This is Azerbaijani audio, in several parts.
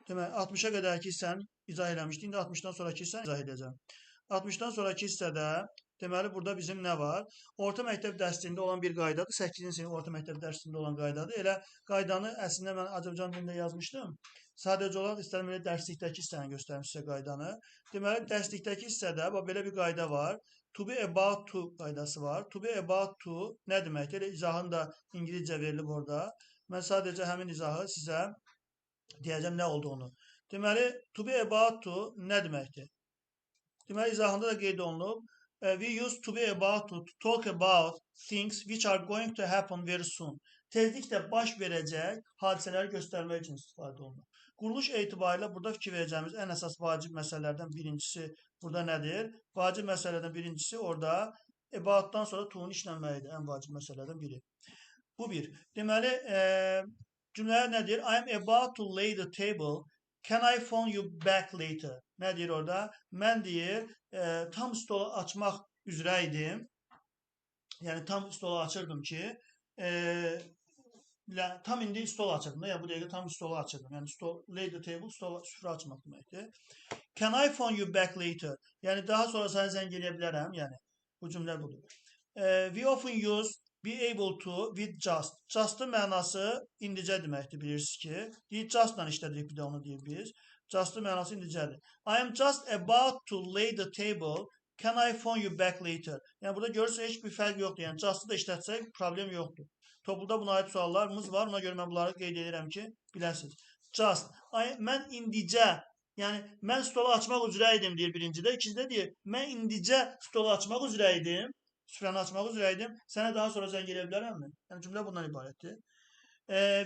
Demək, 60-a qədərki hissəni izah eləmişdik. İndi 60-dan sonrakı hissəni izah edəcəm. 60-dan sonrakı hissədə deməli, burada bizim nə var? Orta məktəb dərsliyində olan bir qaydadır. 8-ci sinif orta məktəb dərsliyində olan qaydadır. Elə qaydanı əslində mən Azərbaycan dilində yazmışdım. Sadəcə olaraq istərəm elə dərslikdəki hissəni göstərim sizə qaydanı. Deməli, dərslikdəki hissədə bax, belə bir qayda var. To be about to qaydası var. To be about to nə deməkdir? Elə izahın da ingiliscə verilib orada. Mən sadəcə həmin izahı sizə deyəcəm nə olduğunu. Deməli, to be about to nə deməkdir? Deməli, izahında da qeyd olunub. We use to be about to talk about things which are going to happen very soon. Tezliklə baş verəcək hadisələri göstərmək üçün istifadə olunur. Quruluş etibarilə burada fikir verəcəyimiz ən əsas vacib məsələlərdən birincisi burada nədir? Vacib məsələlərdən birincisi orada about'dan sonra to-nun işlənməyidir. Ən vacib məsələlərdən biri. Bu bir. Deməli, cümlələr nədir? I am about to lay the table. Can I phone you back later? Nə deyir orada? Mən deyir, tam stolu açmaq üzrə idim. Yəni, tam stolu açırdım ki, tam indi stol açırdım da. Yəni, bu dəqiqə tam stolu açırdım. Yəni, stol, lay the table, stol, süfrə açmaq deməkdir. Can I phone you back later? Yəni, daha sonra sənə zəng eləyə bilərəm. Yəni, bu cümlə budur. We often use be able to with just. Just'ın mənası indicə deməkdir, bilirsiniz ki. Deyir, just'la işlədirik bir də onu deyir biz. Just'ın mənası indicədir. I am just about to lay the table. Can I phone you back later? Yəni, burada görürsünüz, heç bir fərq yoxdur. Yəni, just'ı da işlətsək problem yoxdur. Topluda buna aid suallarımız var. Ona görə mən bunları qeyd edirəm ki, biləsiniz. Just. I, mən indicə, yəni mən stolu açmaq üzrə idim deyir birincidə. İkincidə deyir, mən indicə stolu açmaq üzrə idim. Süfrəni açmaq üzrə idim. Sənə daha sonra zəng eləyə bilərəmmi? Yəni cümlə bundan ibarətdir.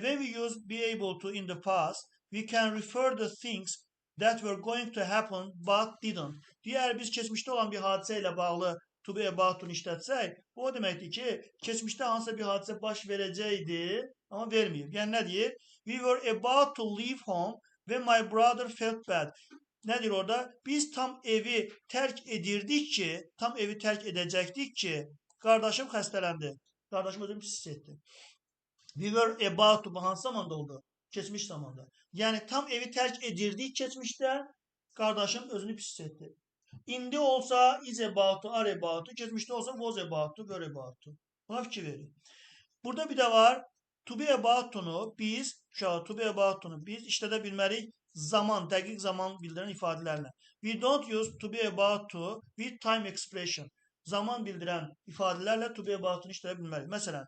When we use be able to in the past, we can refer the things that were going to happen but didn't. Digər biz keçmişdə olan bir hadisə ilə bağlı to be about to işlətsək, bu o deməkdir ki, keçmişdə hansısa bir hadisə baş verəcəkdi, amma verməyib. Yəni nə deyir? We were about to leave home when my brother felt bad. Nə deyir orada? Biz tam evi tərk edirdik ki, tam evi tərk edəcəkdik ki, qardaşım xəstələndi. Qardaşım özünü pis hiss etdi. We were about to, bu hansı zamanda oldu? Keçmiş zamanda. Yəni tam evi tərk edirdik keçmişdə, qardaşım özünü pis hiss etdi. İndi olsa is about to, are about to, keçmişdə olsa was about to, were about to. Buna fikir verin. Burada bir də var. To be about to'nu biz, uşaqlar, to be about to'nu biz işlədə bilmərik zaman, dəqiq zaman bildirən ifadələrlə. We don't use to be about to with time expression. Zaman bildirən ifadələrlə to be about to'nu işlədə bilmərik. Məsələn,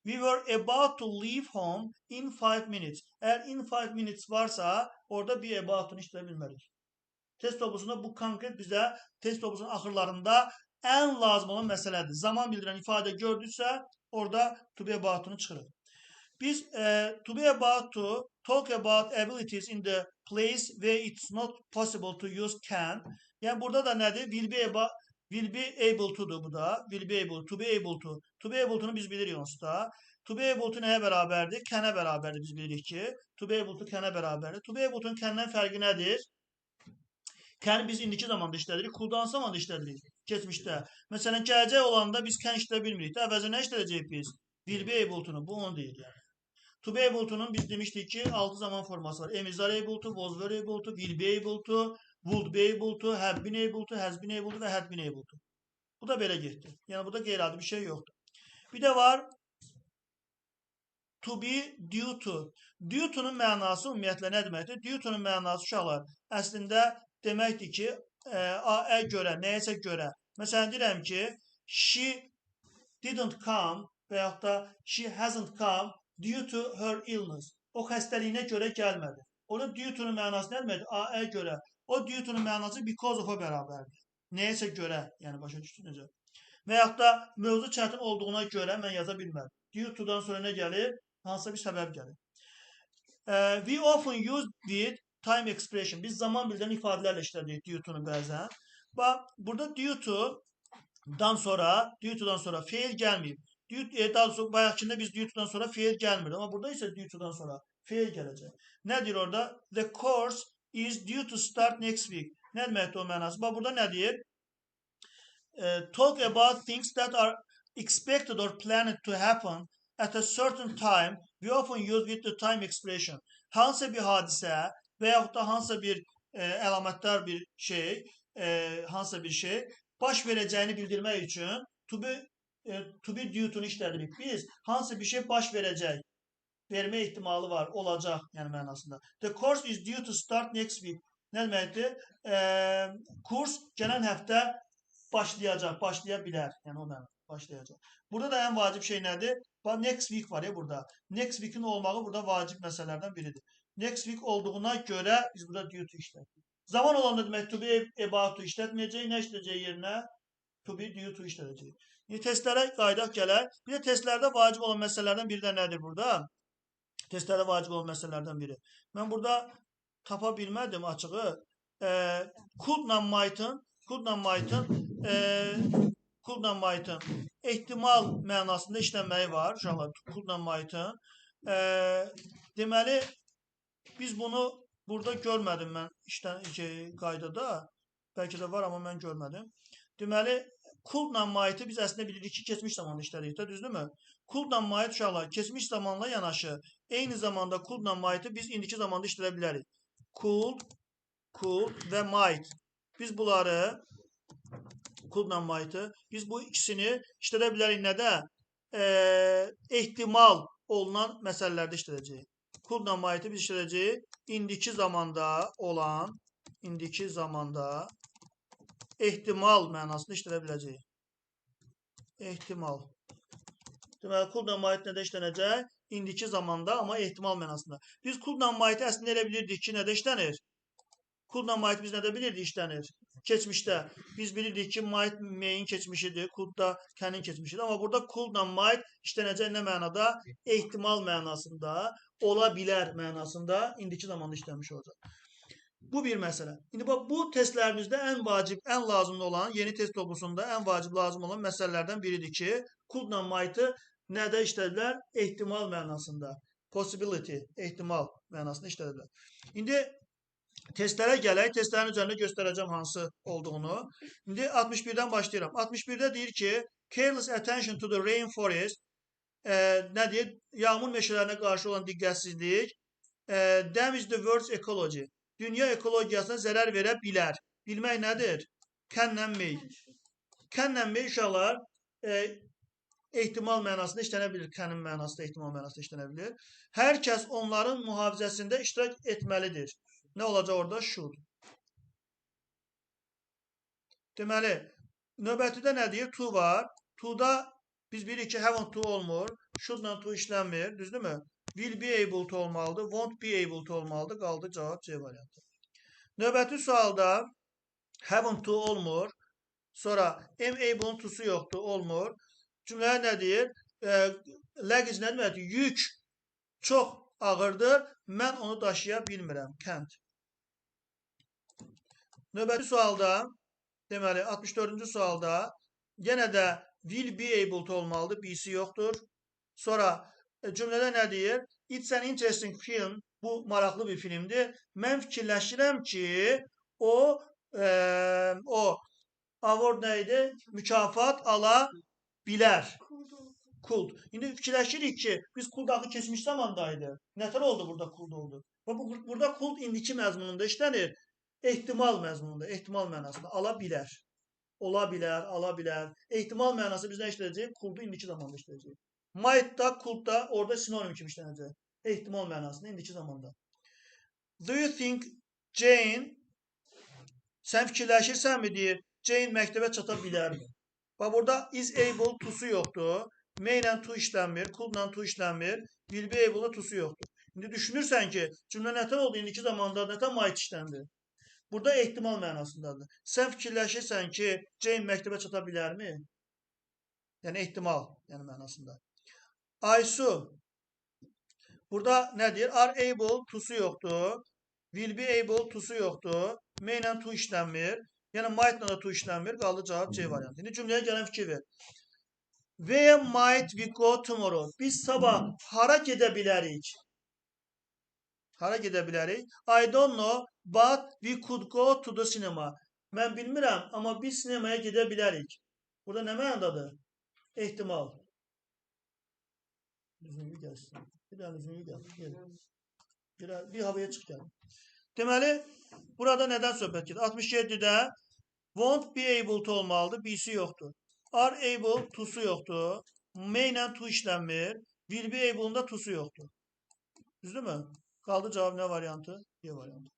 we were about to leave home in 5 minutes. Əgər in 5 minutes varsa, orada be about to'nu işlədə bilmərik. Test toplusunda bu konkret bizə test toplusunun axırlarında ən lazım olan məsələdir. Zaman bildirən ifadə gördüksə, orada to be about to'nu çıxırıq. Biz to be about to talk about abilities in the place where it's not possible to use can. Yəni burada da nədir? Will be about, will be able to'dur bu da. Will be able, to be able to. To be able to'nu biz bilirik onsuz da. To be able to nəyə bərabərdir? Can'ə bərabərdir, biz bilirik ki. To be able to can'ə bərabərdir. To be able to'nun can'dən fərqi nədir? Can biz indiki zamanda işlədirik. Could hansı zamanda işlədirik? Keçmişdə. Məsələn, gələcək olanda biz can işlədə bilmirik də. Əvəzinə nə işlədəcəyik biz? Will be able to'nu. Bu onu deyir yəni. To be able to'nun biz demişdik ki, 6 zaman forması var. Am, is, are able to, was, were able to, will be able to, would be able to, have been able to, has been able to və had been able to. Bu da belə getdi. Yəni burada qeyri-adi bir şey yoxdur. Bir də var to be due to. Due to'nun mənası ümumiyyətlə nə deməkdir? Due to'nun mənası, uşaqlar, əslində deməkdir ki, A, görə, nəyəsə görə. Məsələn, deyirəm ki, she didn't come və yaxud da she hasn't come due to her illness. O xəstəliyinə görə gəlmədi. Orada due to'nun mənası nə deməkdir? A, görə. O due to'nun mənası because of'a bərabərdir. Nəyəsə görə, yəni başa düşdün necə? Və yaxud da mövzu çətin olduğuna görə mən yaza bilmərəm. Due to'dan sonra nə gəlir? Hansısa bir səbəb gəlir. We often use with time expression. Biz zaman bildirən ifadələrlə işlədirik due to'nu bəzən. Bax, burada due to'dan sonra feil gəlməyib. Due, daha doğrusu bayaqkında biz due to'dan sonra feil gəlmir. Amma burada isə due to'dan sonra feil gələcək. Nə deyir orada? The course is due to start next week. Nə deməkdir o mənası? Bax, burada nə deyir? Talk about things that are expected or planned to happen at a certain time. We often use with the time expression. Hansısa bir hadisə və yaxud da hansısa bir əlamətdar bir şey, hansısa bir şey baş verəcəyini bildirmək üçün to be due to-nu işlədirik. Biz hansısa bir şey baş verəcək, vermə ehtimalı var, olacaq, yəni mənasında. The course is due to start next week. Nə deməkdir? Kurs gələn həftə başlayacaq, başlaya bilər. Yəni o mənada başlayacaq. Burada da ən vacib şey nədir? Bax, next week var ya burada. Next week-in olmağı burada vacib məsələlərdən biridir. Next week olduğuna görə biz burada due to işlətdik. Zaman olanda demək to be about to işlətməyəcək. Nə işləyəcək yerinə? To be due to işlədəcək. İndi testlərə qayıdaq gələk. Bir də testlərdə vacib olan məsələlərdən biri də nədir burada? Testlərdə vacib olan məsələlərdən biri. Mən burada tapa bilmədim açığı. Could-la might-ın ehtimal mənasında işlənməyi var. Uşaqlar, could-la might-ın. Deməli, biz bunu burada görmədim mən qaydada. Bəlkə də var, amma mən görmədim. Deməli, could-la might-ı biz əslində bilirik ki, keçmiş zamanda işlədik də, düzdürmü? Could-la might uşaqlar, keçmiş zamanla yanaşı, eyni zamanda could-la might-ı biz indiki zamanda işlədə bilərik. Could, could və might. Biz bunları, could-la might-ı, biz bu ikisini işlədə bilərik nədə? Ehtimal olunan məsələlərdə işlədəcəyik. Could-la might-ı biz işlədəcəyik indiki zamanda olan, indiki zamanda ehtimal mənasında işlədə biləcəyik. Ehtimal. Deməli, could-la might nədə işlənəcək? İndiki zamanda, amma ehtimal mənasında. Biz could-la might-ı əslində elə bilirdik ki, nədə işlənir? Could-la might biz nədə bilirdik işlənir? Keçmişdə. Biz bilirdik ki, might may-in keçmişidir, could da can-in keçmişidir. Amma burada could-la might işlənəcək nə mənada? Ehtimal mənasında, ola bilər mənasında indiki zamanda işlənmiş olacaq. Bu bir məsələ. İndi bax, bu testlərimizdə ən vacib, ən lazımlı olan, yeni test toplusunda ən vacib lazım olan məsələlərdən biridir ki, could-la might-ı nədə işlədilər? Ehtimal mənasında. Possibility, ehtimal mənasında işlədilər. İndi testlərə gələk. Testlərin üzərində göstərəcəm hansı olduğunu. İndi 61-dən başlayıram. 61-də deyir ki, careless attention to the rainforest, nə deyir? Yağmur meşələrinə qarşı olan diqqətsizlik, damage the world's ecology. Dünya ekologiyasına zərər verə bilər. Bilmək nədir? Can-lə may. Can-lə may uşaqlar ehtimal mənasında işlənə bilir. Can-in mənasında, ehtimal mənasında işlənə bilir. Hər kəs onların mühafizəsində iştirak etməlidir. Nə olacaq orada? Should. Deməli, növbətidə nə deyir? To var. To-da biz bilirik ki, haven't to olmur. Should-la to işlənmir. Düzdürmü? Will be able to olmalıdır. Won't be able to olmalıdır. Qaldı cavab C variantı. Növbəti sualda haven't to olmur. Sonra am able-ın to'su yoxdur. Olmur. Cümləyə nə deyir? Luggage nə deməkdir? Yük çox ağırdır. Mən onu daşıya bilmirəm. Can't. Növbəti sualda, deməli 64-cü sualda yenə də will be able to olmalıdır. B-si yoxdur. Sonra cümlədə nə deyir? It's an interesting film. Bu maraqlı bir filmdir. Mən fikirləşirəm ki, o award nə idi? Mükafat ala bilər. Could. İndi fikirləşirik ki, biz could axı keçmiş zamandaydı. Nətər oldu burada could oldu? Burada could indiki məzmununda işlənir. Ehtimal məzmununda, ehtimal mənasında ala bilər. Ola bilər, ala bilər. Ehtimal mənası biz nə işləyəcəyik? Could-u indiki zamanda işləyəcəyik. Might da, could da orada sinonim kimi işlənəcək. Ehtimal mənasında indiki zamanda. Do you think Jane, sən fikirləşirsənmi deyir, Jane məktəbə çata bilərmi? Bax, burada is able to'su yoxdur. May ilə to işlənmir, could-la to işlənmir, will be able-la to'su yoxdur. İndi düşünürsən ki, cümlə nətər oldu indiki zamanda, nətər might işləndi? Burada ehtimal mənasındadır. Sən fikirləşirsən ki, Jane məktəbə çata bilərmi? Yəni ehtimal, yəni mənasında. Aysu, burada nə deyir? Are able to'su yoxdur. Will be able to'su yoxdur. May ilə to işlənmir. Yəni might-la da to işlənmir. Qaldı cavab C variantı. İndi cümləyə gələn fikir ver. Where might we go tomorrow? Biz sabah hara gedə bilərik? Hara gedə bilərik? I don't know, but we could go to the cinema. Mən bilmirəm, amma biz sinemaya gedə bilərik. Burada nə mənadadır? Ehtimal. Üzünü gəlsin. Bir dənə üzünü gəl. Gəl. Bir havaya çıx gəl. Deməli, burada nədən söhbət gedir? 67-də won't be able to olmalıdır. B-si yoxdur. Are able to-su yoxdur. May ilə to işlənmir. Will be able-un da to-su yoxdur. Düzdürmü? Qaldı cavab nə variantı? B variantı.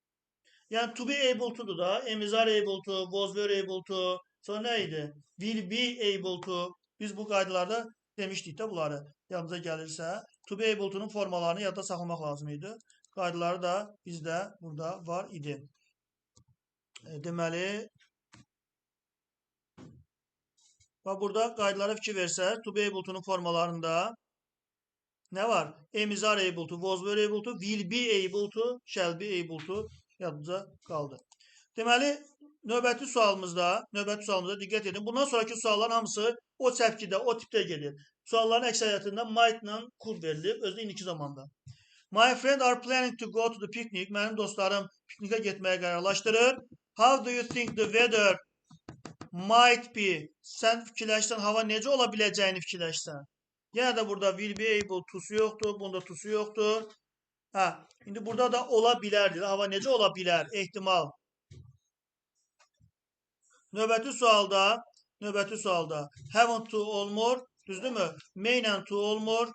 Yəni to be able to-dur da. Am is are able to, was were able to. Sonra nə idi? Will be able to. Biz bu qaydalarda demişdik də bunları. Yadınıza gəlirsə, to be able to-nun formalarını yadda saxlamaq lazım idi. Qaydaları da bizdə burada var idi. Deməli, bax burada qaydalara fikir versək, to be able to-nun formalarında nə var? Am is are able to, was were able to, will be able to, shall be able to yadınıza qaldı. Deməli, növbəti sualımızda diqqət edin. Bundan sonraki sualların hamısı o çəpkidə, o tipdə gedir. Sualların əksəriyyətində might-la could verilib, özü də indiki zamanda. My friend are planning to go to the picnic. Mənim dostlarım piknikə getməyə qərarlaşdırır. How do you think the weather might be? Sən fikirləşsən, hava necə ola biləcəyini fikirləşsən. Yenə də burada will be able to-su yoxdur, bunda to-su yoxdur. Hə, indi burada da ola bilərdir. Hava necə ola bilər? Ehtimal. Növbəti sualda haven't to olmur, düzdürmü? May ilə to olmur.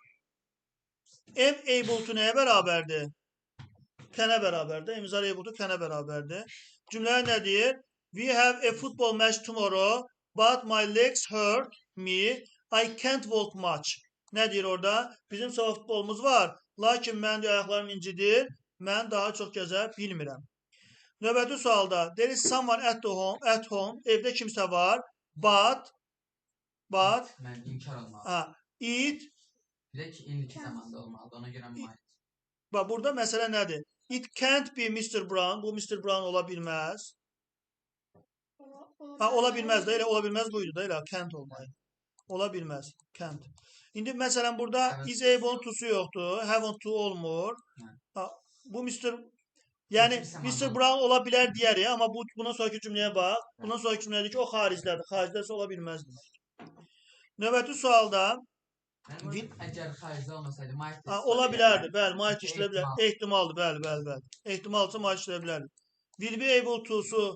Am able to nəyə bərabərdir? Can-ə bərabərdir. Am is are able to can-ə bərabərdir. Cümləyə nə deyir? We have a football match tomorrow, but my legs hurt me. I can't walk much. Nə deyir orada? Bizim sabah futbolumuz var, lakin mənim ayaqlarım incidir. Mən daha çox gəzə bilmirəm. Növbəti sualda there is someone at home, evdə kimsə var, but mən inkar olmalı. It Bilə ki, indiki zamanda olmalıdır, ona görə might. Bax, burada məsələ nədir? It can't be Mr. Brown. Bu Mr. Brown ola bilməz. Ha, ola bilməz də, elə ola bilməz buydu da, elə can't olmalı. Ola bilməz, can't. İndi məsələn burada is able to-su yoxdur, haven't to olmur. Ha, bu Mr. Yəni Mr. Brown ola bilər deyərik, amma bu bundan sonraki cümləyə bax. Bundan sonraki cümlədir ki, o xaricdədir. Xaricdəsə ola bilməz demək. Növbəti sualda əgər xaricdə olmasaydı might ola bilərdi, bəli, might işləyə bilər. Ehtimaldır, bəli, bəli, bəli. Ehtimalsa might işləyə bilərdi. Will be able to-su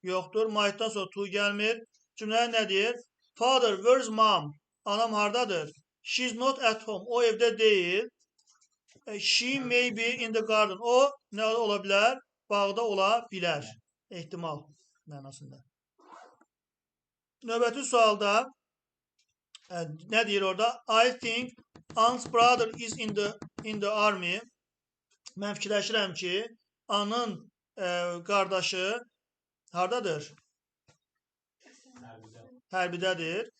yoxdur. Might'dan sonra to gəlmir. Cümləyə nə deyir? Father, where's mom? Anam hardadır? She's not at home. O evdə deyil. She may be in the garden. O nə ola bilər? Bağda ola bilər. Ehtimal mənasında. Növbəti sualda nə deyir orada? I think Anne's brother is in the army. Mən fikirləşirəm ki, Anın qardaşı hardadır? Hərbidədir.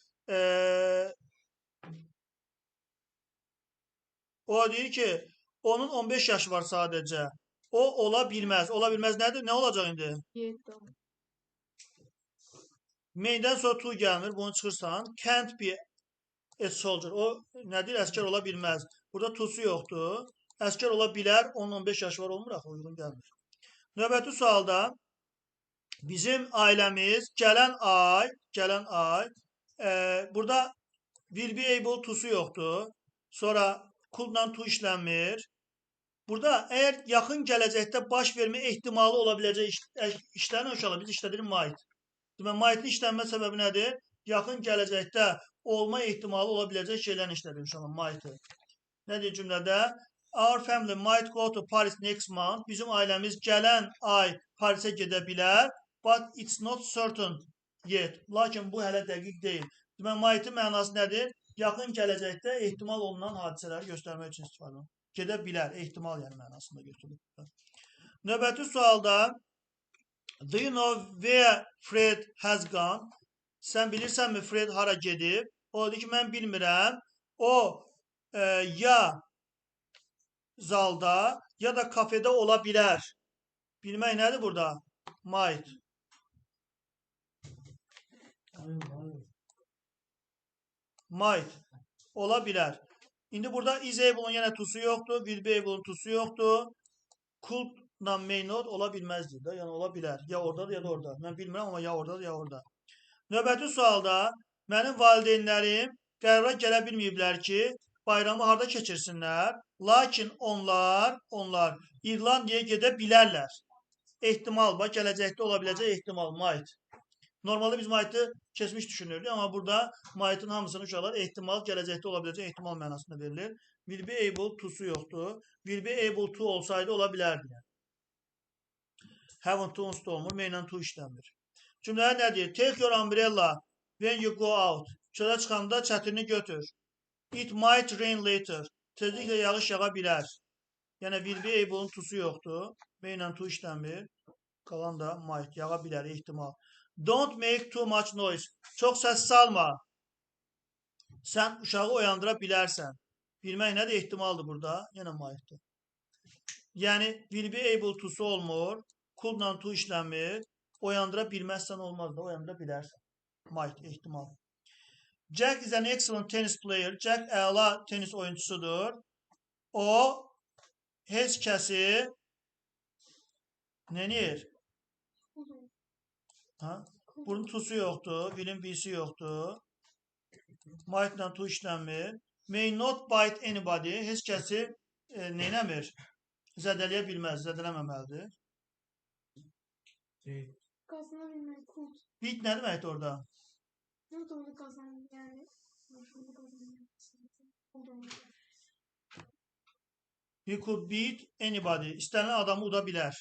O deyir ki, onun 15 yaşı var sadəcə. O ola bilməz. Ola bilməz nədir? Nə olacaq indi? 7. May'dən sonra to gəlmir. Bunu çıxırsan. Can't be a soldier. O nədir? Əskər ola bilməz. Burada to'su yoxdur. Əskər ola bilər. Onun 15 yaşı var. Olmur axı. Uyğun gəlmir. Növbəti sualda bizim ailəmiz gələn ay burada will be able to'su yoxdur. Sonra could-la to işlənmir. Burada əgər yaxın gələcəkdə baş vermə ehtimalı ola biləcək işlərin uşaqlar biz işlədirik might. Deməli, might'ın işlənmə səbəbi nədir? Yaxın gələcəkdə olma ehtimalı ola biləcək şeylərin işlədirik uşaqlar might'ı. Nə deyir cümlədə? Our family might go to Paris next month. Bizim ailəmiz gələn ay Parisə gedə bilər. But it's not certain yet. Lakin bu hələ dəqiq deyil. Deməli, might'ın mənası nədir? Yaxın gələcəkdə ehtimal olunan hadisələri göstərmək üçün istifadə olunur. Gedə bilər, ehtimal yəni mənasında götürülür. Növbəti sualda do you know where Fred has gone? Sən bilirsənmi Fred hara gedib? O deyir ki, mən bilmirəm. O ya zalda ya da kafede ola bilər. Bilmək nədir burada? Might. Might. Ola bilər. İndi burada is able-un yenə to'su yoxdur. Will be able-un to'su yoxdur. Could-la may not ola bilməzdir də. Yəni ola bilər. Ya oradadır ya da orada. Mən bilmirəm amma ya oradadır ya orada. Növbəti sualda mənim valideynlərim qərara gələ bilməyiblər ki, bayramı harda keçirsinlər. Lakin onlar İrlandiyaya gedə bilərlər. Ehtimal, bax, gələcəkdə ola biləcək ehtimal, might. Normalda biz might'ı keçmiş düşünürdük, amma burada might'ın hamısını uşaqlar ehtimal, gələcəkdə ola biləcək ehtimal mənasında verilir. Will be able to'su yoxdur. Will be able to olsaydı ola bilərdi. Yəni. Haven't to onsuz da olmur. May ilə to işlənmir. Cümlələr nə deyir? Take your umbrella when you go out. Çölə çıxanda çətrini götür. It might rain later. Tezliklə yağış yağa bilər. Yəni will be able-un to'su yoxdur. May ilə to işlənmir. Qalan da might, yağa bilər, ehtimal. Don't make too much noise. Çox səs salma. Sən uşağı oyandıra bilərsən. Bilmək nədir? Ehtimaldır burada. Yenə might'dır. Yəni will be able to'su olmur. Could-la to işlənmir. Oyandıra bilməzsən olmaz da, oyandıra bilərsən. Might, ehtimal. Jack is an excellent tennis player. Jack əla tenis oyunçusudur. O heç kəsi nənir? Ha? Bunun to'su yoxdur. Will'in be'si yoxdur. Might-la to işlənmir. May not bite anybody. Heç kəsi neynəmir? Zədələyə bilməz, zədələməməlidir. Qazana bilmək, could. Beat nə deməkdir orada? Nə də onu qazan, yəni onu qazanmaq. He could beat anybody. İstənilən adamı uda bilər.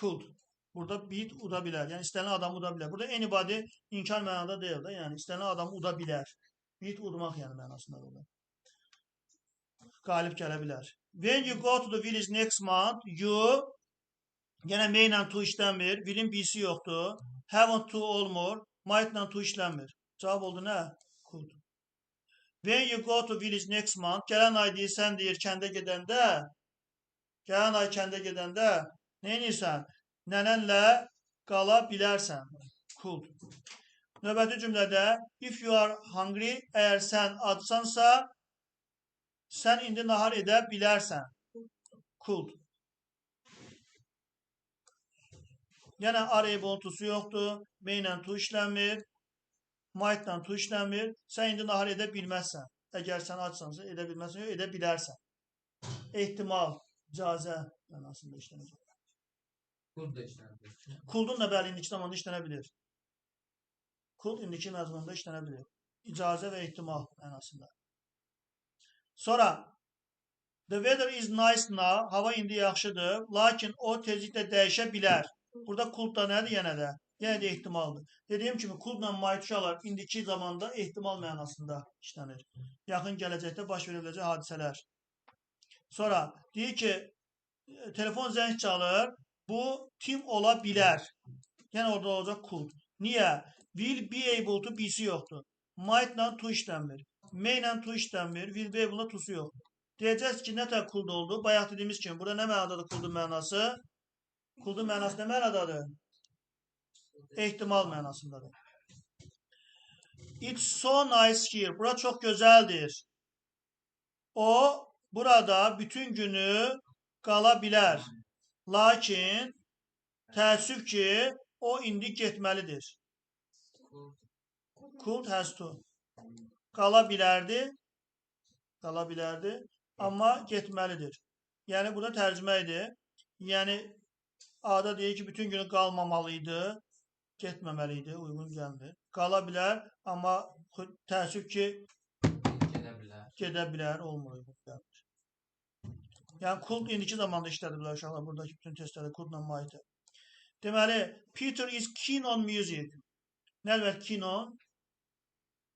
Could. Burada beat uda bilər. Yəni istənilən adamı uda bilər. Burada anybody inkar mənada deyil də. Yəni istənilən adamı uda bilər. Beat udmaq yəni mənasında burada. Qalib gələ bilər. When you go to the village next month, you yenə may ilə to işlənmir. Will'in be'si yoxdur. Haven't to olmur. Might ilə to işlənmir. Cavab oldu nə? Could. When you go to village next month, gələn ay deyirsən, deyir, kəndə gedəndə, gələn ay kəndə gedəndə nə edirsən? Nənənlə qala bilərsən. Could. Növbəti cümlədə if you are hungry, əgər sən acsansa, sən indi nahar edə bilərsən. Could. Yəni are able to'su yoxdur. May ilə to işlənmir. Might-la to işlənmir. Sən indi nahar edə bilməzsən. Əgər sən acsansa edə bilməzsən, yox, edə bilərsən. Ehtimal, icazə mənasında işlənəcək. Could da işlənir. Could'un da bəli indiki zamanda işlənə bilir. Could indiki məzmununda işlənə bilir. İcazə və ehtimal mənasında. Sonra the weather is nice now. Hava indi yaxşıdır. Lakin o tezliklə dəyişə bilər. Burada could da nədir yenə də? Yenə də ehtimaldır. Dediyim kimi could-la might uşaqlar indiki zamanda ehtimal mənasında işlənir. Yaxın gələcəkdə baş verə biləcək hadisələr. Sonra deyir ki, telefon zəng çalır. Bu tim ola bilər. Yəni orada olacaq could. Niyə? Will be able to be-si yoxdur. Might-la to işlənmir. May-la to işlənmir. Will be able-la to-su yoxdur. Deyəcəksiniz ki, nə tər could oldu? Bayaq dediyimiz kimi, burada nə mənadadır could-un mənası? Could-un mənası nə mənadadır? Ehtimal mənasındadır. It's so nice here. Bura çox gözəldir. O, burada bütün günü qala bilər. Lakin, təəssüf ki, o indi getməlidir. Could has to. Qala bilərdi. Qala bilərdi. Amma getməlidir. Yəni, burada tərcümə idi. Yəni, A-da deyir ki, bütün günü qalmamalıydı. Getməməli idi, uyğun gəlmir. Qala bilər, amma təəssüf ki, Gedə bilər. Gedə bilər, olmur, uyğun gəlmir. Yəni, could indiki zamanda işlədiblər uşaqlar buradakı bütün testlərdə could-la might-ı. Deməli, Peter is keen on music. Nə demək keen on?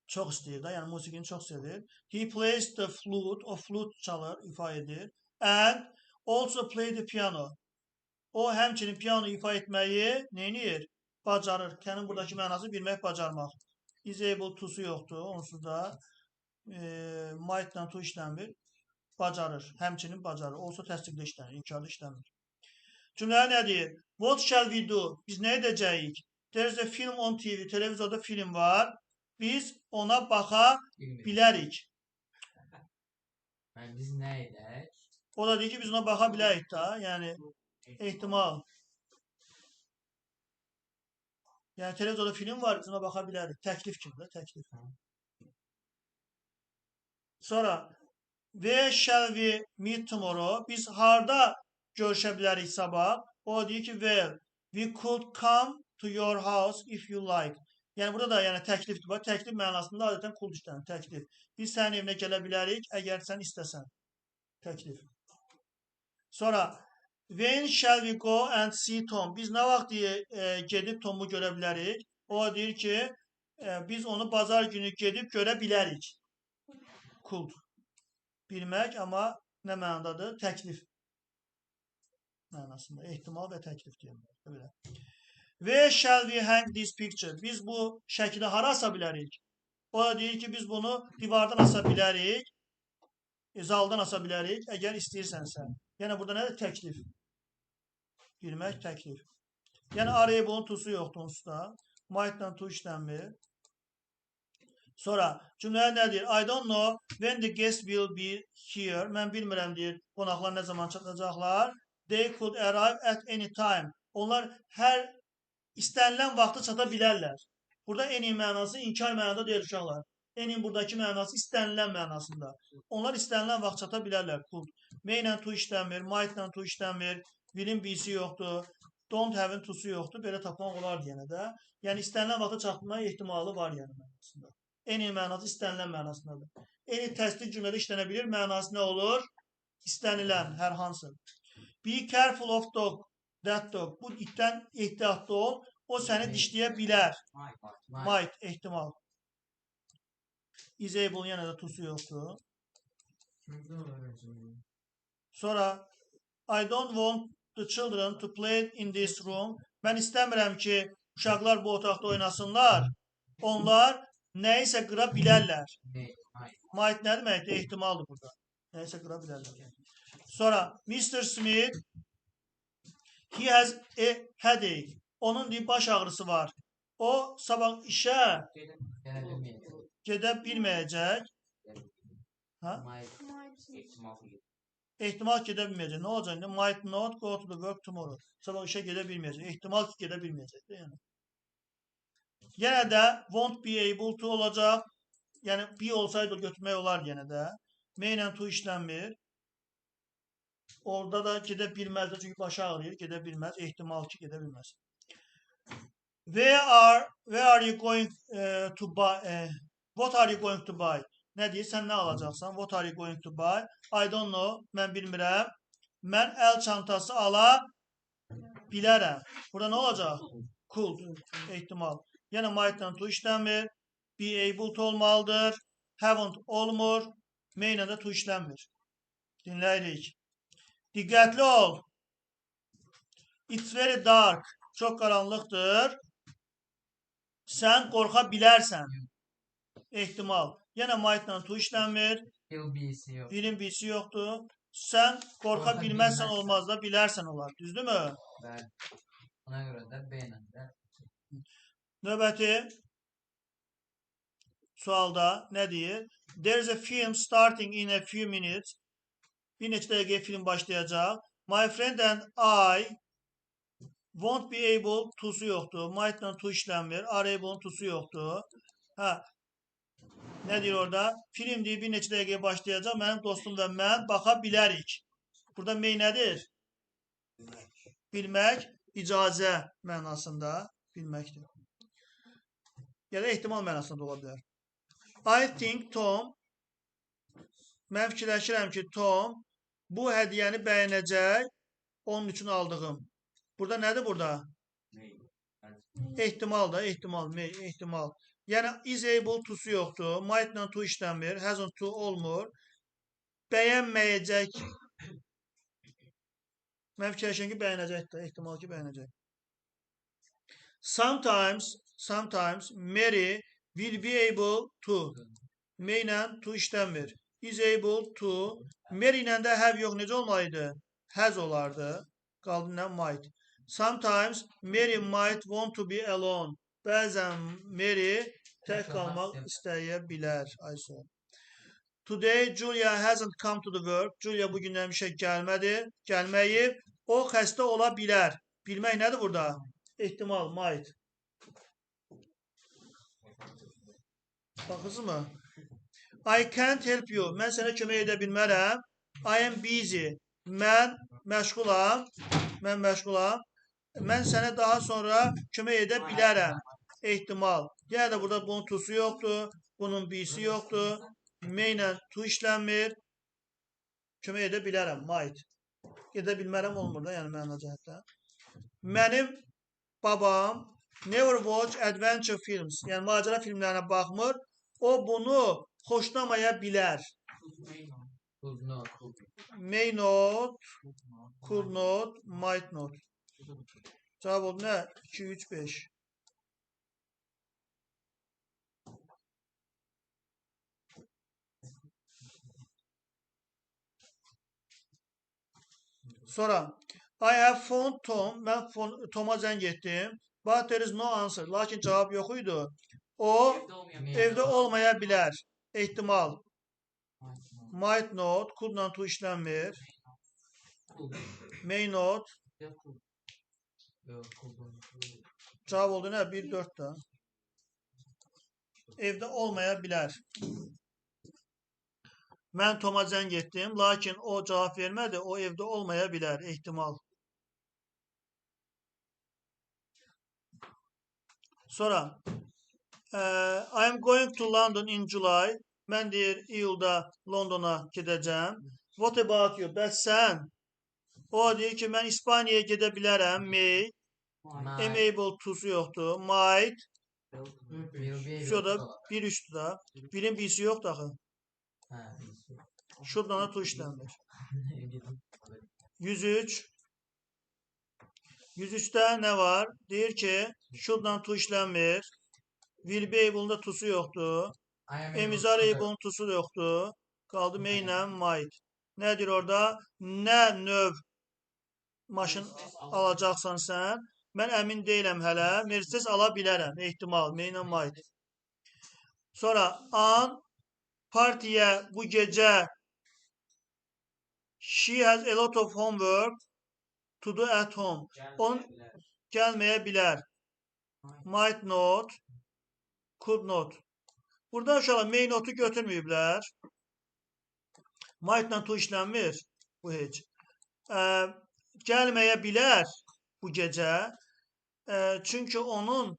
Çox istəyir də, yəni musiqini çox sevir. He plays the flute, o flute çalır, ifa edir. And also play the piano. O, həmçinin piano ifa etməyi neynir? Bacarır. Kənin buradakı mənası bilmək, bacarmaq. Is able to-su yoxdur, onsuz da might-la to işlənmir. Bacarır. Həmçinin bacarır. Olsa təsdiqdə işlənir, inkarda işlənmir. Cümlələr nə deyir? What shall we do? Biz nə edəcəyik? There is a film on TV. Televizorda film var. Biz ona baxa bilərik. Yəni, biz nə edək? O da deyir ki, biz ona baxa bilərik da. Yəni, ehtimal. Yəni, televizorda film var, biz ona baxa bilərik. Təklif kimi də, təklif. Sonra, where shall we meet tomorrow? Biz harda Görüşə bilərik sabah. O deyir ki, well, we could come to your house if you like. Yəni burada da yəni təklifdir. Bax, təklif mənasında adətən could işlənir. Təklif. Biz sənin evinə gələ bilərik əgər sən istəsən. Təklif. Sonra when shall we go and see Tom? Biz nə vaxt gedib Tomu görə bilərik? O deyir ki, biz onu bazar günü gedib görə bilərik. Could. Bilmək, amma nə mənadadır? Təklif mənasında. Ehtimal və təklif deyirlər. Belə. Where shall we hang this picture? Biz bu şəkili hara asa bilərik? O da deyir ki, biz bunu divardan asa bilərik, zaldan asa bilərik, əgər istəyirsənsə. Yəni burada nədir? Təklif. Bilmək, təklif. Yəni araya bunun to'su yoxdur onsuz da. Might'la to işlənmir. Sonra cümlələr nə deyir? I don't know when the guest will be here. Mən bilmirəm deyir, qonaqlar nə zaman çatacaqlar. They could arrive at any time. Onlar hər istənilən vaxta çata bilərlər. Burada any mənası inkar mənada deyil uşaqlar. Any buradakı mənası istənilən mənasında. Onlar istənilən vaxt çata bilərlər. Could. May ilə to işlənmir, might ilə to işlənmir, will'in be'si yoxdur, don't have'in to'su yoxdur. Belə tapmaq olar yenə də. Yəni istənilən vaxta çatma ehtimalı var yəni mənasında. Any mənası istənilən mənasındadır. Any təsdiq cümlədə işlənə bilir. Mənası nə olur? İstənilən, hər hansı. Be careful of dog, that dog. Bu itdən ehtiyatlı ol. O səni dişləyə bilər. Might. Might. Might, ehtimal. Is able yenə də to'su yoxdur. Sonra I don't want the children to play in this room. Mən istəmirəm ki, uşaqlar bu otaqda oynasınlar. Onlar nəyisə qıra bilərlər. May. Might. Might nə deməkdir? Ehtimaldır burada. Nəyisə qıra bilərlər. Sonra Mr. Smith he has a headache. Onun deyir baş ağrısı var. O sabah işə Gələ bilməyəcək. gedə bilməyəcək. Ha? Might. Might. Ehtimal. Ehtimal gedə bilməyəcək. Nə olacaq indi? Might not go to the work tomorrow. Sabah işə gedə bilməyəcək. Ehtimal ki, gedə bilməyəcək də, yəni. Yenə də won't be able to olacaq. Yəni be olsaydı götürmək olar yenə də. May ilə to işlənmir. Orada da gedə bilməz də, çünki başı ağrıyır, gedə bilməz. Ehtimal ki, gedə bilməz. Where are you going to buy? What are you going to buy? Nə deyir? Sən nə alacaqsan? What are you going to buy? I don't know. Mən bilmirəm. Mən əl çantası ala bilərəm. Burada nə olacaq? Could. Ehtimal. Yenə might-la to işlənmir. Be able to olmalıdır. Haven't olmur. May ilə də to işlənmir. Dinləyirik. Diqqətli ol. It's very dark. Çox qaranlıqdır. Sən qorxa bilərsən. Ehtimal. Yenə might-la to işlənmir. Will be'si yox. Will'in be'si yoxdur. Sən qorxa Qorxa bilməzsən bilməzsən. olmaz da, bilərsən olar. Düzdürmü? Bəli. Ona görə də B ilə də. Növbəti sualda nə deyir? There is a film starting in a few minutes. Bir neçə dəqiqəyə film başlayacaq. My friend and I won't be able to'su yoxdur. Might-la to işlənmir. Are able to'su yoxdur. Hə. Nə deyir orada? Film deyir bir neçə dəqiqəyə başlayacaq. Mənim dostum və mən baxa bilərik. Burada may nədir? Bilmək, icazə mənasında bilməkdir. Ya da ehtimal mənasında da ola bilər. I think Tom, mən fikirləşirəm ki, Tom bu hədiyyəni bəyənəcək, onun üçün aldığım. Burada nədir burada? Ehtimal da, ehtimal, may, ehtimal. Yəni is able to'su yoxdur, might-la to işlənmir, hasn't to olmur. Bəyənməyəcək. Mən fikirləşirəm ki, bəyənəcək də, ehtimal ki, bəyənəcək. Sometimes Mary will be able to. May ilə to işlənmir. Is able to. Mary ilə də have yox, necə olmalıydı? Has olardı. Qaldı nə? Might. Sometimes Mary might want to be alone. Bəzən Mary tək Tək qalmaq qalmaq istəyə istəyə bilər. Ayşə. Today Julia hasn't come to the work. Julia bu gündən işə gəlmədi, gəlməyib. O xəstə ola bilər. Bilmək nədir burada? Ehtimal, might. Baxırsınızmı? I can't help you. Mən sənə kömək edə bilmərəm. I am busy. Mən Məşğulam. Mən məşğulam. Mən sənə daha sonra kömək edə bilərəm. Ehtimal. Yenə də burada bunun to-su yoxdur. Bunun be-si yoxdur. May ilə to işlənmir. Kömək edə bilərəm. Might. Edə bilmərəm olmur da, yəni məna cəhətdən. Mənim babam never watch adventure films. Yəni macəra filmlərinə baxmır. O bunu xoşlamaya bilər. Could not. May not, could not, might not. Cavab oldu nə? 2, 3, 5. Sonra I have phoned Tom. Mən Tom'a zəng etdim. But there is no answer. Lakin cavab yox idi. O evdə olmaya bilər. Ehtimal. Might not. Could-la to işlənmir. May not. Cavab oldu nə? 1, 4 da. Evdə olmaya bilər. Mən Tom'a zəng etdim, lakin o cavab vermədi. O evdə olmaya bilər. Ehtimal. Sonra I am going to London in July. Mən deyir, iyulda Londona gedəcəm. What about you? Bəs sən? O deyir ki, mən İspaniyaya gedə bilərəm. May. Am able to-su yoxdur. Might. Şu da 1-3-dür da. 1-in B-si yoxdur axı. Şuradan da to işlənmir. 103. 103-də nə var? Deyir ki, şuradan to işlənmir. Will be able-un da to-su yoxdur. Emizar able-un to-su yoxdur. Qaldı may ilə might. Nədir orada? Nə növ maşın alacaqsan sən? Mən əmin deyiləm hələ. Mercedes ala bilərəm. Ehtimal. May ilə might. Sonra an partiyə bu gecə she has a lot of homework to do at home. Onun gəlməyə bilər. Might not, could not. Burada uşaqlar may not-u götürməyiblər. Might-la to işlənmir. Bu heç. Gəlməyə bilər bu gecə. Çünki onun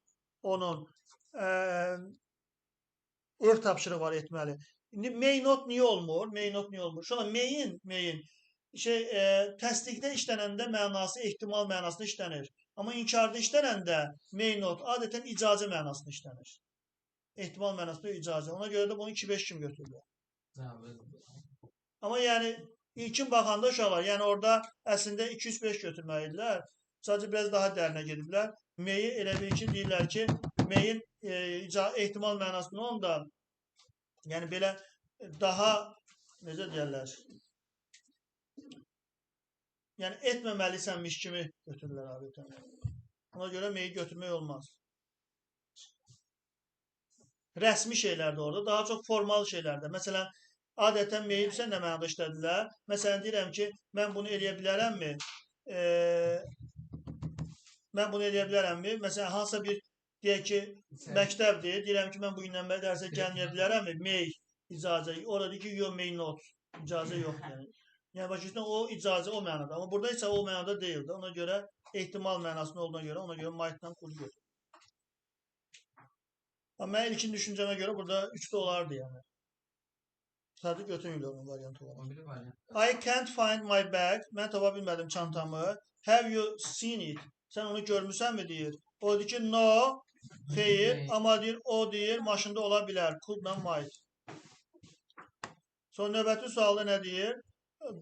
ev tapşırığı var etməli. İndi may not niyə olmur? May not niyə olmur? Sonra may-in təsdiqdə işlənəndə mənası ehtimal mənasında işlənir. Amma inkarda işlənəndə may not adətən icazə mənasında işlənir. Ehtimal mənasında icazə. Ona görə də bunu 2-5 kimi götürürlər. Amma yəni ilkin baxanda uşaqlar, yəni orada əslində 2-3-5 götürməlidirlər. Sadəcə biraz daha dərinə gediblər. May-i elə bil ki, deyirlər ki, may-in ehtimal mənasında onda yəni belə daha necə deyərlər? Yəni etməməlisənmiş kimi götürürlər adətən. Ona görə may-i götürmək olmaz. Rəsmi şeylərdə orada, daha çox formal şeylərdə. Məsələn, adətən may-i bilsən nə mənada işlədirlər? Məsələn, deyirəm ki, mən bunu eləyə bilərəmmi? Mən bunu eləyə bilərəmmi? Məsələn, hansısa bir, deyək ki, məktəbdir. Deyirəm ki, mən bugündən dərsə gəlməyə bilərəmmi? May icazə. Orada deyir ki, you may not. İcazə yoxdur. Yəni, yəni başa düşdün, o icazə o mənada. Amma burada isə o mənada deyildi. Ona görə ehtimal mənasında olduğuna görə, ona görə might-dan could götür. Amma mən ilkin düşüncəmə görə burada 3-də olardı yəni. Sadəcə götürmürlər onun variantı olaraq. I can't find my bag. Mən tapa bilmədim çantamı. Have you seen it? Sən onu görmüsənmi deyir. O deyir ki, no, xeyir. Amma deyir, o deyir, maşında ola bilər. Could-la might. Sonra növbəti sualda nə deyir?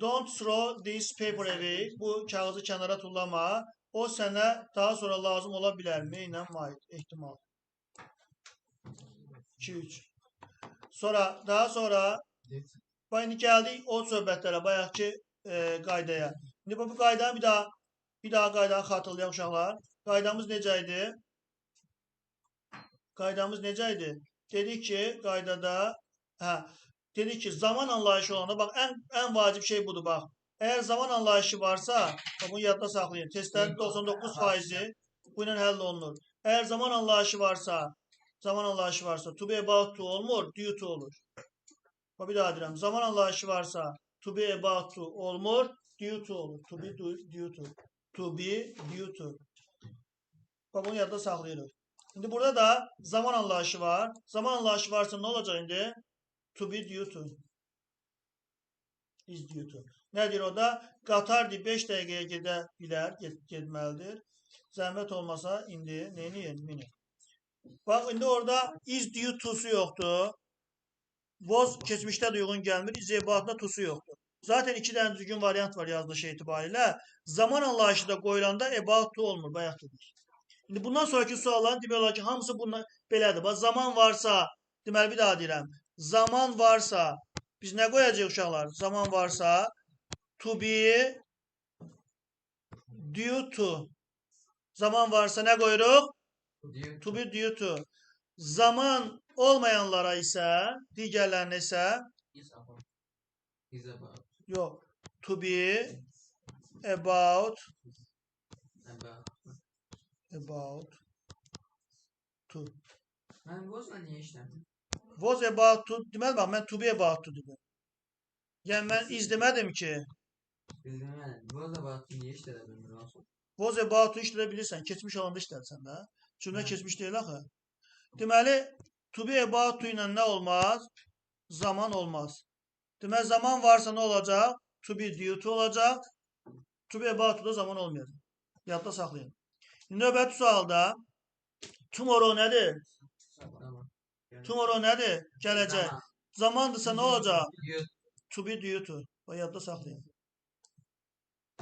Don't throw this paper away. Bu kağızı kənara tullama. O sənə daha sonra lazım ola bilər. May ilə might. Ehtimal. 2-3. Sonra, daha sonra bax, indi gəldik o söhbətlərə, bayaqki qaydaya. İndi bu qaydanı bir daha qaydanı xatırlayaq uşaqlar. Qaydamız necə idi? Qaydamız necə idi? Dedik ki, qaydada, dedik ki, zaman anlayışı olanda, bax, ən vacib şey budur, bax. Əgər zaman anlayışı varsa, bax, bunu yadda saxlayın. Testlərin 99%-i bu ilə həll olunur. Əgər zaman anlayışı varsa, to be about to olmur, due to olur. Bax, bir daha deyirəm. Zaman anlayışı varsa, to be about to olmur, Due to olur. To be due to. To be due to. Bax, bunu yadda saxlayırıq. İndi burada da zaman anlayışı var. Zaman anlayışı varsa nə olacaq indi? To be due to. Is due to. Nə deyir o da? Qatar deyir, 5 dəqiqəyə gedə bilər, getməlidir. Zəhmət olmasa indi neyini? Minin. Bax, indi orada is due to'su yoxdur. Was keçmişdə də uyğun gəlmir. Is about-da to'su yoxdur. Zaten 2 dənə düzgün variant var yazılışı etibarilə. Zaman anlayışı da qoyulanda about to olmur. Bayaq dedik. İndi bundan sonraki sualların demək olar ki, hamısı bundan belədir. Bax, zaman varsa, deməli bir daha deyirəm. Zaman varsa, biz nə qoyacağıq uşaqlar? Zaman varsa, to be due to. Zaman varsa nə qoyuruq? To be due to. Zaman olmayanlara isə, digərlərinə isə Is about. Is about. Yox. To be about. About. About to. Mən was-la niyə işlədim? Was about to deməli bax, mən to be about to dedim. Yəni mən is demədim ki. Bilmirəm. Was about to niyə işlədə bilmirəm? Was about to işlədə bilirsən, keçmiş olanda işlədsən də. Cümlə keçmiş deyil axı. Deməli, to be about to ilə nə olmaz? Zaman olmaz. Deməli, zaman varsa nə olacaq? To be due to olacaq. To be about to da zaman olmayacaq. Yadda saxlayın. Növbəti sualda tomorrow nədir? Tomorrow nədir? Gələcək. Zamandırsa nə olacaq? To be due to. Bax, yadda saxlayın.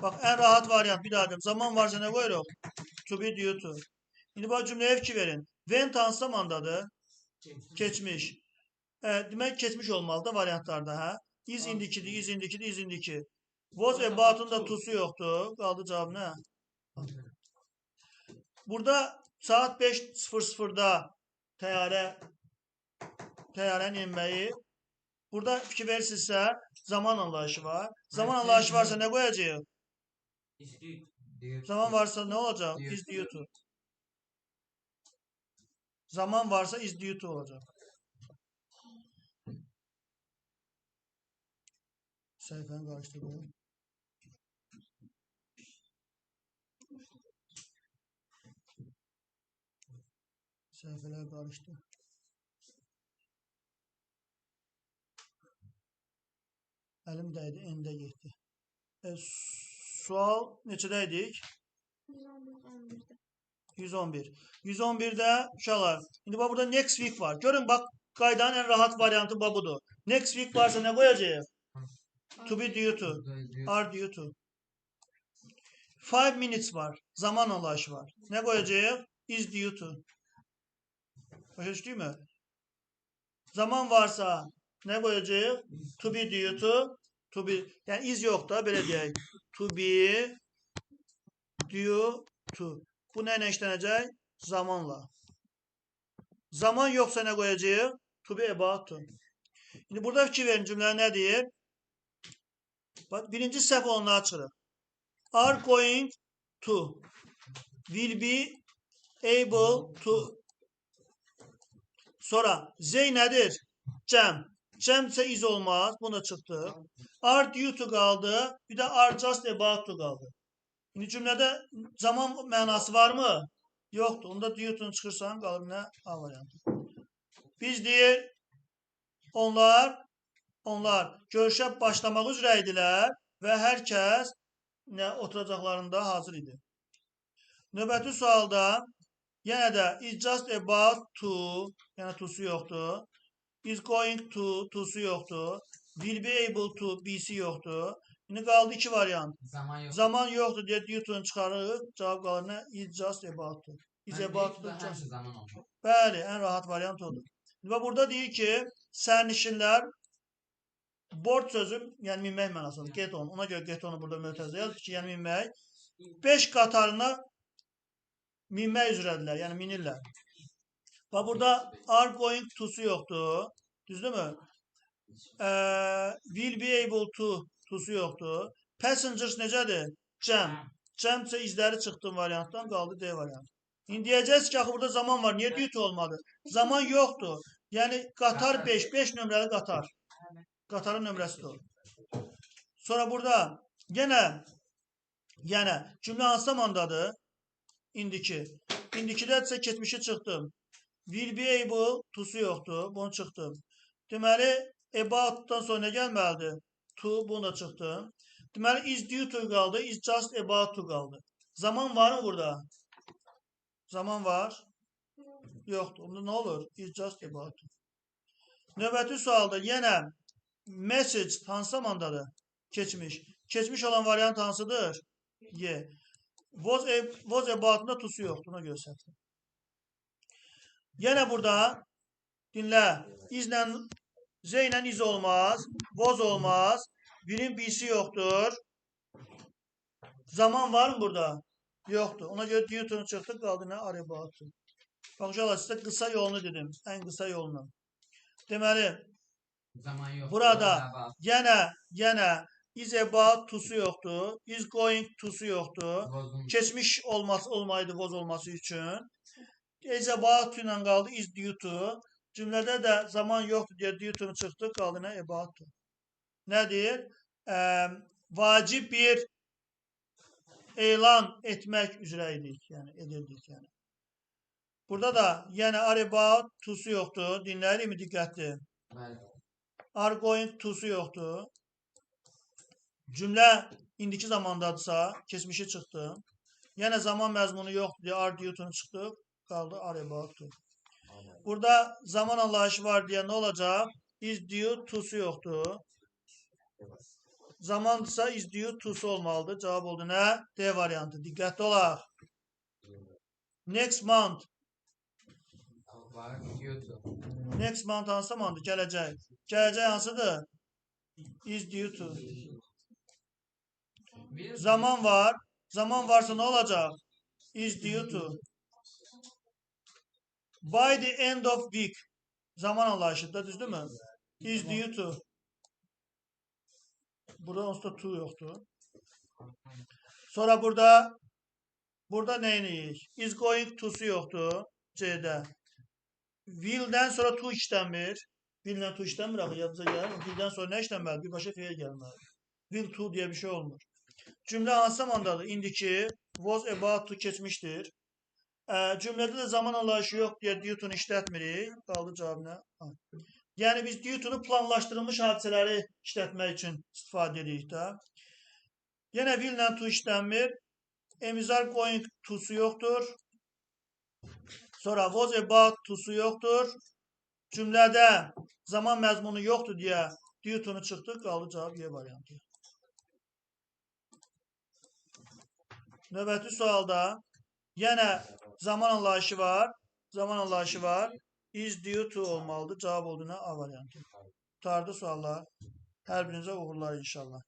Bax, ən rahat variant bir daha deyim. Zaman varsa nə qoyuruq? To be due to. İndi bax, cümləyə fikir verin. When hansı zamandadır? Keçmiş. Demək, keçmiş olmalıdır variantlarda, hə? Is indikidir, is indikidir, is indiki. Was about'un da to'su yoxdur. Qaldı cavab nə? Burada saat 5:00-da təyyarənin enməyi. Burada fikir verirsinizsə, zaman anlayışı var. Zaman anlayışı varsa nə qoyacağıq? Zaman varsa nə olacaq? Is due to. Zaman varsa is due to olacaq. Səhifəni qarışdırdım. Səhifələr qarışdı. Əlim dəydi, endə getdi. Sual neçədə idik? 111'de. 111. 111'də uşaqlar, indi bax burada next week var. Görün bax, qaydanın ən rahat variantı bax budur. Next week varsa nə qoyacağıq? To be due to. Are due to. 5 minutes var. Zaman anlayışı var. Nə qoyacağıq? Is due to. Başa düşdük mü? Zaman varsa nə qoyacağıq? To be due to. To be, yəni is yox da, belə deyək. To be due to. Bu nə ilə işlənəcək? Zamanla. Zaman yoxsa nə qoyacağıq? To be about to. İndi burada fikir verin, cümlə nə deyir? Bax, birinci səhv olanlara çıxırıq. Are going to. Will be able to. Sonra Z nədir? Cəm. Cəm isə is olmaz. Buna çıxdı. Are due to qaldı. Bir də are just about to qaldı. İndi cümlədə zaman mənası varmı? Yoxdur. Onda due to-nu çıxırsan, qalır nə? A variantı. Biz deyir, onlar görüşə başlamaq üzrə idilər və hər kəs nə oturacaqlarında hazır idi. Növbəti sualda yenə də is just about to, yəni to'su yoxdur. Is going to, to'su yoxdur. Will be able to, b'si yoxdur. İndi qaldı iki variant. Zaman yoxdur. Zaman yoxdur deyə due to-nu çıxarırıq. Cavab qalır nə? Is just about to. Is about to. Just. Zaman olmalı. Bəli, ən rahat variant odur. Və burada deyir ki, sərnişinlər board sözü, yəni minmək mənasındadır. Get on. Ona görə get on'u burada mötərizə yazır ki, yəni minmək. 5 qatarına minmək üzrədirlər, yəni minirlər. Bax, burada are going to'su yoxdur. Düzdürmü? Will be able to to'su yoxdur. Passengers necədir? Cəm. Cəm isə izləri çıxdı variantdan, qaldı D variantı. İndi deyəcəksiniz ki, axı burada zaman var. Niyə due to olmadı? Zaman yoxdur. Yəni qatar 5, 5 nömrəli qatar. Qatarın nömrəsidir o. Sonra burada Yenə cümlə hansı zamandadır? İndiki. İndikidədirsə keçmişi çıxdım. Will be able to'su yoxdur. Bunu çıxdım. Deməli, about'dan sonra nə gəlməlidir? To, bunu da çıxdım. Deməli, is due to qaldı, is just about to qaldı. Zaman var mı burada? Zaman var? Yoxdur. Onda nə olur? Is just about to. Növbəti sualda yenə message hansı zamandadır? Keçmiş. Keçmiş olan variant hansıdır? Y. Was about'unda to'su yoxdur. Ona görə səhvdir. Yenə burada dinlə. Islə Z ilə is olmaz. Was olmaz. Birin B'si yoxdur. Zaman var mı burada? Yoxdur. Ona görə due to çıxdı, qaldı nə? Are about to. Bax, uşaqlar, sizə qısa yolunu dedim. Ən qısa yolunu. Deməli, Zaman yoxdur. Burada yenə is about to'su yoxdur. Is going to'su yoxdur. Was'un Keçmiş olması olmaydı was olması üçün. Is about to ilə qaldı is due to. Cümlədə də zaman yoxdur deyə due to çıxdı, qaldı nə? About to. Nə deyir? Vacib bir elan etmək üzrə idik, yəni edirdik yəni. Burada da yenə are about to'su yoxdur. Dinləyirikmi diqqətli? Bəli. Are going to'su yoxdur. Cümlə indiki zamandadırsa, keçmişi çıxdı. Yenə zaman məzmunu yoxdur deyə are due to çıxdı, qaldı are about to. Burada zaman anlayışı var deyə nə olacaq? Is due to'su yoxdur. Zamandırsa is due to'su olmalıdır. Cavab oldu nə? D variantı. Diqqətli olaq. Next month. Var. Due to. Next month hansı zamandır? Gələcək. Gələcək hansıdır? Is due to. Will Zaman var. Zaman varsa nə olacaq? Is due to. By the end of week. Zaman anlayışıdır, düzdürmü? Is due to. Burada onsuz da to yoxdur. Sonra burada nə edirik? Is going to'su yoxdur C-də. Will'dən sonra to işlənmir. Will'lə to işlənmir axı, yadınıza gəlir. Will'dən sonra nə işlənməlidir? Birbaşa feil gəlməlidir. Will to deyə bir şey olmur. Cümlə hansı zamandadır? İndiki was about to keçmişdir. Cümlədə də zaman anlayışı yox deyə due to'nu işlətmirik. Qaldı cavab nə? A. Yəni biz due to'nu planlaşdırılmış hadisələri işlətmək üçün istifadə edirik də. Yenə will-lə to işlənmir. Am is are going to'su yoxdur. Sonra was about to'su yoxdur. Cümlədə zaman məzmunu yoxdur deyə due to'nu çıxdı. Qaldı cavab Y variantı. Növbəti sualda yenə zaman anlayışı var. Zaman anlayışı var. Is due to olmalıdır. Cavab oldu nə? A variantı. Qurtardı suallar. Hər birinizə uğurlar inşallah.